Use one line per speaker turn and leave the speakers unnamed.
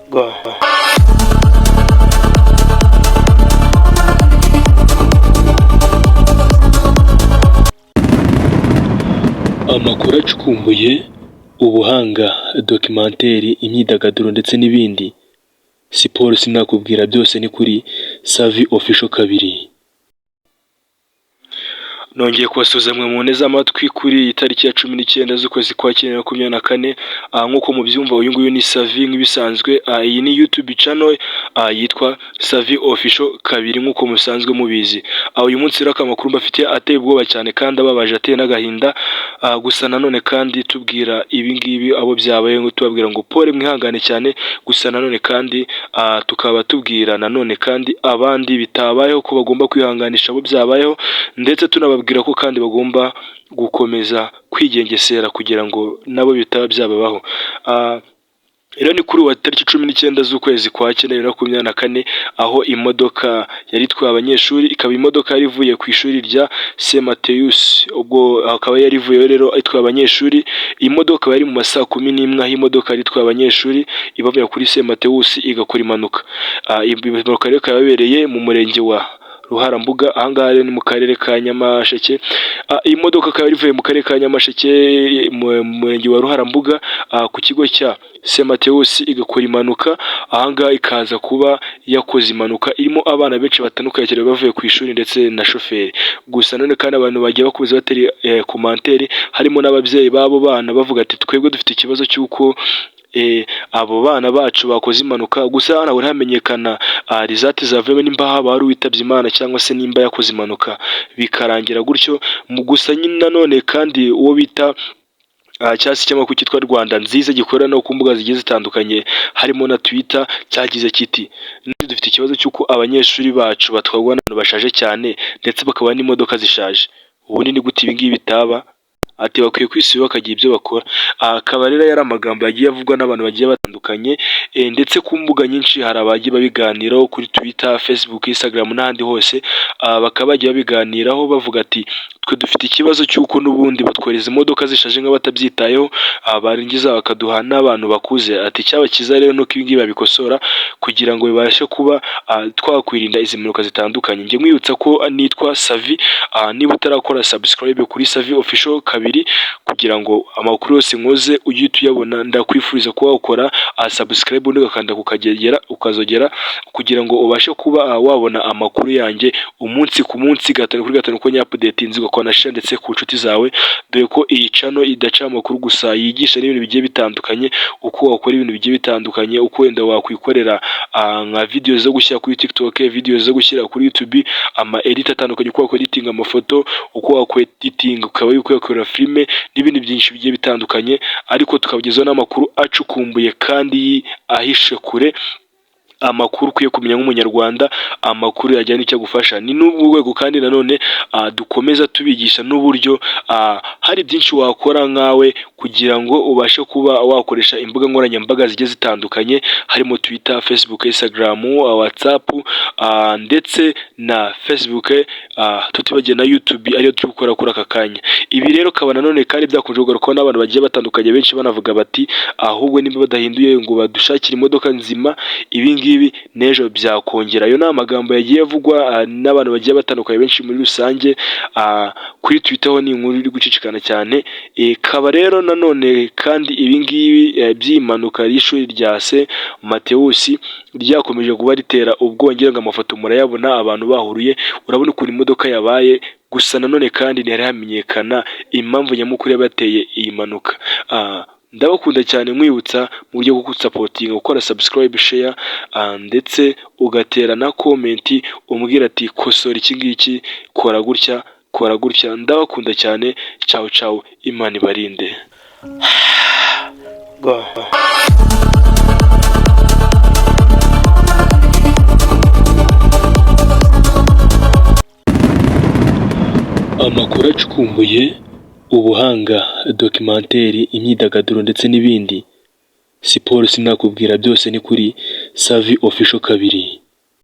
Go.
Amakuru acukumbuye, ubuhanga, dokimenteri, imyidagaduro ndetse n'ibindi, siporo sinakubwira byose ni kuri Savi Official kabiri. Nongeye kubasuhuza mwe munteze amatwi kuri iyi tariki ya 19 z'ukwezi kwa cyenda 24, nk'uko mubyumva uyu nguyu ni Savi nk'ibisanzwe, iyi ni YouTube channel yitwa Savi Official kabiri nk'uko musanzwe mubizi. Uyu munsi rero akaba amakuru mbafitiye ateye ubwoba cyane kandi ababaje ateye n'agahinda, gusa nanone kandi tubwira ibi ngibi abo byabayeho tubabwira ngo pole mwihangane cyane, gusa nanone kandi tukaba tubwira nanone kandi abandi bitabayeho ko bagomba kwihanganisha abo byabayeho, ndetse tunababwira ko kandi bagomba gukomeza kwigengesera kugira ngo nabo bitaba byababaho. Rero ni kuri uwa tariki 19 z'ukwezi kwa cyenda 2024, aho imodoka yari itwaye abanyeshuri, ikaba imodoka yari ivuye ku ishuri rya Saint Matthews, ubwo akaba yari ivuyeyo rero itwaye abanyeshuri, iyi modoka yari mu ma saa kumi n'imwe aho imodoka yari itwaye abanyeshuri ibavuye kuri Saint Matthews igakora impanuka. Iyi mpanuka rero ikaba yabereye mu murenge wa Ruharambuga, aha ngaha rero ni mu karere ka Nyamasheke, iyi modoka ikaba yari ivuye mu karere ka Nyamasheke mu murenge wa Ruharambuga, ku kigo cya Saint Matthews igakora impanuka, aha ngaha ikaza kuba yakoze impanuka irimo abana benshi batandukanye cyane bavuye ku ishuri ndetse na shoferi. Gusa nanone kandi abantu bagiye bakomeza batera commentaire, harimo n'ababyeyi b'abo bana bavuga ati twebwe dufite ikibazo cy'uko abo bana bacu bakoze impanuka, gusa ntabwo haramenyekana result zavuyemo nimba haba hari uwitabye Imana cyangwa se nimba yakoze impanuka bikarangira gutyo, gusa nyine nanone kandi uwo bita cyangwa se ikinyamakuru cyitwa Rwanda Nziza gikorera no ku mbuga zigiye zitandukanye harimo na Twitter, cyagize kiti dufite ikibazo cy'uko abanyeshuri bacu batwarwa n'abantu bashaje cyane ndetse bakaba n'imodoka zishaje, ubundi ni gute ibi ngibi bitaba? Ati bakwiye kwisubiraho bakagira ibyo bakora. Akaba rero yari amagambo yagiye avugwa n'abantu bagiye batandukanye, ndetse ku mbuga nyinshi hari abagiye babiganiraho kuri Twitter, Facebook, Instagram n'ahandi hose, bakaba bagiye babiganiraho bavuga ati twe dufite ikibazo cy'uko n'ubundi batwohereza imodoka zishaje nk'abatabyitayeho, barangiza bakaduha n'abantu bakuze. Ati icyaba cyiza rero nuko ibi ngibi babikosora kugira ngo bibashe kuba twakwirinda izi mpanuka zitandukanye. Njye nkwibutsa ko nitwa Savi, niba utarakora subscribe kuri Savi Official kabiri kugira ngo amakuru yose nkoze ujye uhita uyabona, ndakwifuriza kuba wakora subscribe ubundi ugakanda kukagera ukazogera kugira ngo ubashe kuba wabona amakuru yanjye umunsi ku munsi, gatanu kuri gatanu uko nyaupdatinze, ugakora na share ndetse ku nshuti zawe, dore ko iyi channel idaca amakuru gusa, yigisha n'ibintu bigiye bitandukanye, uko wakora ibintu bigiye bitandukanye, uko wenda wakwikorera nka video zo gushyira kuri TikTok, video zo gushyira kuri YouTube, ama edit atandukanye, uko wakweditinga amafoto, uko wakweditinga ukaba wakwikorera filime n'ibindi byinshi bigiye bitandukanye, ariko tukabagezaho n'amakuru acukumbuye kandi ahishe kure, amakuru ukwiye kumenya nk'umunyarwanda, amakuru yagira n'icyo agufasha. Ni n'ubwo rwego kandi nanone dukomeza tubigisha n'uburyo hari byinshi wakora nkawe kugira ngo ubashe kuba wakoresha imbuga nkoranyambaga zigiye zitandukanye, harimo Twitter, Facebook, Instagram, WhatsApp ndetse na Facebook, tutibagiwe na YouTube ariyo turi gukora kuri aka kanya. Ibi rero ukaba nanone kandi byakunze kugarukwaho n'abantu bagiye batandukanye benshi banavuga bati ahubwo niba badahinduye ngo badushakire imodoka nzima, ibi ngibi n'ejo byakongera. Ayo ni amagambo yagiye avugwa n'abantu bagiye batandukanye benshi muri rusange, kuri Twitter ho ni inkuru iri gucicikana cyane, ikaba rero nanone kandi ibi ngibi by'impanuka y'ishuri rya Saint Matthews ryakomeje kuba ritera ubwongera ngo amafoto murayabona abantu bahuruye, urabona ukuntu imodoka yabaye, gusa nanone kandi ntihari hamenyekana impamvu nyamukuru yabateye iyi mpanuka. Ndabakunda cyane nkwibutsa mu buryo bwo gusupportinga gukora subscribe, share ndetse ugatera na comment umbwira ati kosora iki ngiki, kora gutya, kora gutya, ndabakunda cyane, ciao ciao, Imana ibarinde.
Go.
Amakuru acukumbuye, ubuhanga, dokimenteri, imyidagaduro ndetse n'ibindi, siporo sinakubwira byose ni kuri Savi Official kabiri.